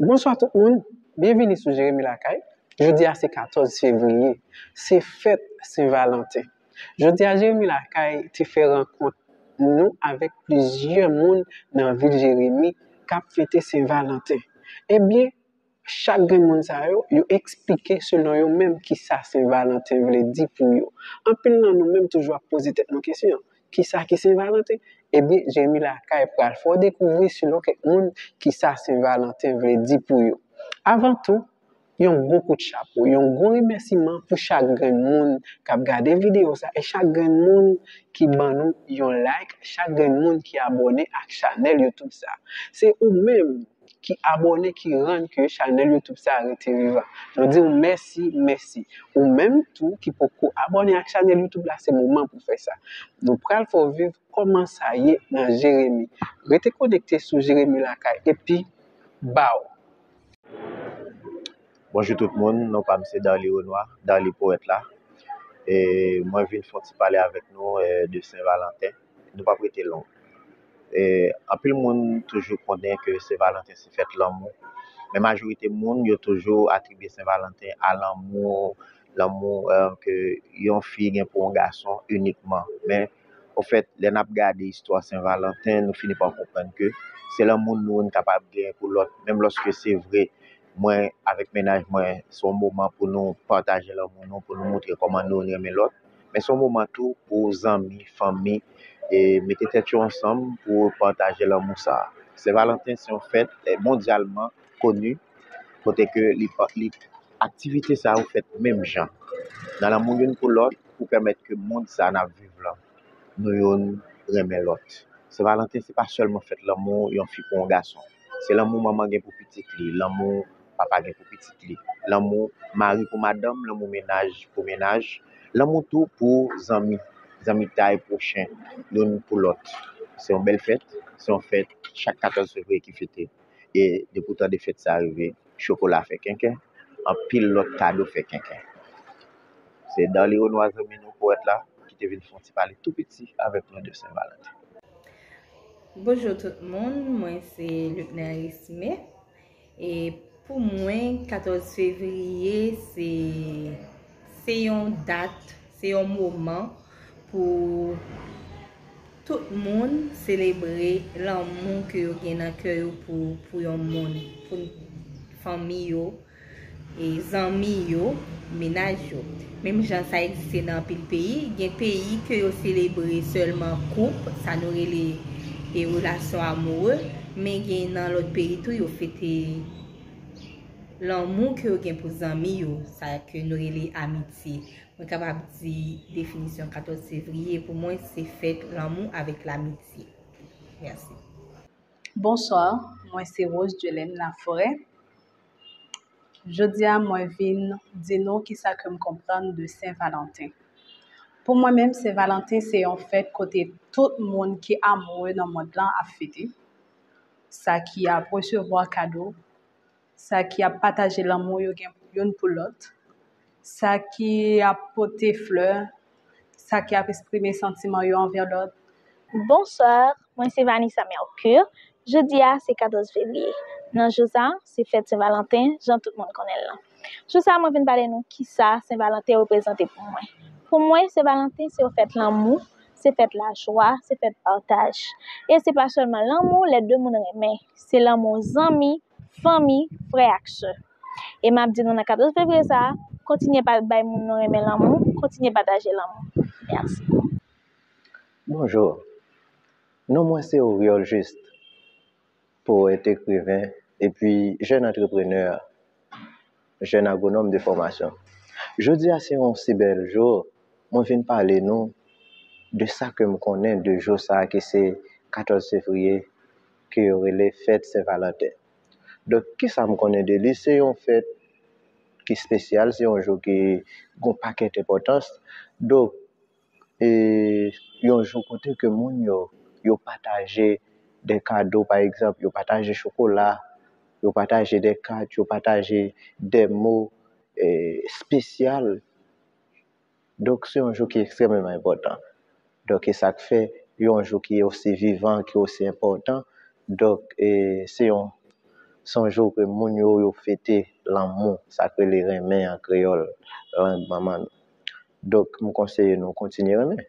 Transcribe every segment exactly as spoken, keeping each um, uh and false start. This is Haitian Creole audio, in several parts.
Bonswa tout moun, byenvini sou Jeremi Lakay. Jodi a se katòz fevriye, se fèt Sen Valanten. Jodi a Jeremi Lakay te fè rankont nou avèk plizyè moun nan vil Jeremi k ap fete Sen Valanten. Ebyen, chak grenn moun sa yo, yo eksplike selon yo menm kisa Sen Valanten vle di pou yo. Anpil nan nou menm toujou ap poze tèt nou kesyon, kisa ki Sen Valanten? Ebyen, Jeremi Lakay pral fè w dekouvri selon kèk moun kisa Sen Valanten vle di pou yo. Avan tou, yon gwo kout chapo, yon gwo remèsiman pou chak grenn moun k ap gade videyo sa e chak grenn moun ki ban nou yon like, chak grenn moun ki abòne ak chanèl YouTube sa. Se ou menm ki abòne ki rann ke chanèl YouTube sa rete vivan. Nou di w mèsi, mèsi. Ou menm tou ki poko abòne ak chanèl YouTube la, se moman pou fè sa. Nou pral fè w viv kòman sa ye nan Jeremi. Rete konekte sou Jeremi Lakay epi baw. Bonjou tout moun, non pa m se Darly Renois, Darly powèt la. E mwen vin fè yon ti pale avèk nou eh, de Sen Valanten. Nou p ap rete long. E anpil moun toujou konnen ke Sen Valanten se fèt lanmou. Men majorite moun yo toujou atribye Sen Valanten a lanmou, lanmou eh, ke yon fi gen pou yon gason inikman. Men ofèt, lè n ap gade istwa Sen Valanten, nou fini pa konprann ke se lanmou nou youn kapab gen pou lòt, menm lòske se vre mwen avèk mennaj mwen, se yon moman pou nou pataje lanmou nou, pou nou montre kòman nou renmen lòt. Men se yon moman tou pou zanmi, fanmi, e mete tèt yo ansanm pou pataje lanmou sa a. Sen Valanten se yon fèt eh, mondyalman koni, kote ke li, li aktivite sa yo fèt menm jan nan lanmou youn pou lòt pou pèmèt ke mond sa n ap viv lan, nou youn renmen lòt. Sen Valanten se pa sèlman fèt lanmou yon fi pou yon gason. Se lanmou manman gen pou pitit li, lanmou papa gen pou pitit li, lanmou mari pou madanm, lanmou mennaj pou mennaj, lanmou tou pou zanmi, zanmitay pwochen youn pou lòt. Se yon bèl fèt, se yon fèt chak katòz fevriye ki fete. E depi w tande fèt sa rive, chokola fè kenken, anpil lòt kado fè kenken. Se Darly Renois zanmi nou powèt la ki te vin fè yon ti pale tou piti avèk nou de Sen Valanten. Bonjou tout moun, mwen se Lucna Risme. E pou mwen, katòz fevriye se se yon dat, se yon moman pou tout moun selebre lanmou ke yo gen nan kè yo pou, pou yon moun, pou fanmi yo, e zanmi yo, mennaj yo. Menm jan sa egziste nan anpil peyi, gen peyi ke yo selebre sèlman koup, sa nou rele e relasyon amoure, men gen nan lòt peyi tou yo fete lanmou ke yo gen pou zanmi yo, sa ke nou rele amitye. Mwen kapab di definisyon katòz fevriye pou mwen se fèt lanmou avèk lamitye. Mèsi. Bonswa, mwen se Rose Dieuleine Laforêt. Jodi a mwen vin di nou kisa ke m konprann de Sen Valanten. Pou mwen menm, Sen Valanten se yon fèt kote tout moun ki amoure nan mond lan ap fete. Sa ki ap resevwa kado, sa ki ap pataje lanmou yo gen youn pou lòt, sa ki ap pote flè, sa ki ap eksprime santiman yo anvè lòt. Bonswa, mwen se Vanessa Mercure. Jodi a se katòz fevriye. Nan jou sa, se fèt Sen Valanten, jan tout moun konnen l lan. Jou sa, mwen vin pale nou kisa Sen Valanten reprezante pou mwen. Pou mwen, Sen Valanten se yon fèt lanmou, se fèt lajwa, se fèt pataj. E se pa sèlman lanmou lè de moun renmen, se lanmou zanmi, fanmi, frè ak sè. E m ap di nou nan katòz fevriye sa a, kontinye pa bay moun nou renmen lanmou, kontinye pataje lanmou. Mèsi. Bonjou. Non mwen se Oriol Juste, powèt, ekriven, epi jèn antreprenè, jèn agwonòm de fòmasyon. Jodi a se yon si bèl jou, mwen vin pale nou de sa ke m konnen de jou sa a ki se katòz fevriye, ke yo rele fèt Sen Valanten. Donk, kisa m konnen de li? Se yon fèt ki espesyal, se yon jou ki gen yon pakèt enpòtans. Donk, e yon jou kote ke moun yo, yo pataje de kado, pa egzanp, yo pataje chokola, yo pataje de kat, yo pataje de mo eh, espesyal. Donk, se yon jou ki ekstrèmeman enpòtan. Donk, e sa k fè yon jou ki osi vivan, ki osi enpòtan. Donk, e se yon Se yon jou ke moun yo, yo fete lanmou, sa k rele renmen an kreyòl, lang manman nou. Donk, m konseye nou kontinye renmen.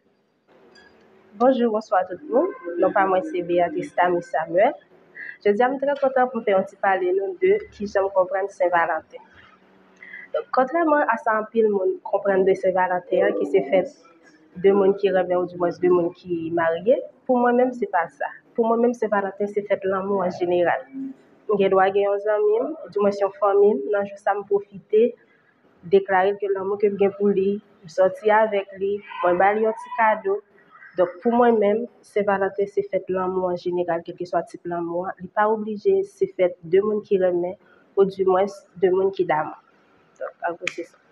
Bonjou, bonswa tout moun. Non pa mwen se Beatrice Tamy Samuel. Jodi a m trè kontan pou m fè yon ti pale nou de kijan m konprann Sen Valanten. Donk, kontrèman a sa anpil moun konprann de Sen Valanten an, ki se fèt de moun ki renmen oudimwens de moun ki marye, pou mwen menm se pa sa. Pou mwen menm Sen Valanten se fèt lanmou an jeneral. M gen dwa gen yon zanmi m, oudimwens yon fanmi m, nan jou sa m pwofite deklare l ke lanmou ke m gen pou li, m sòti avèk li, mwen ba li yon ti kado. Donk pou mwen menm, Sen Valanten se fèt lanmou an jeneral, kèlkeswa tip lanmou an. Li pa oblije se fèt de moun ki renmen, oudimwens de moun ki damou. Donk, an gwo se sa.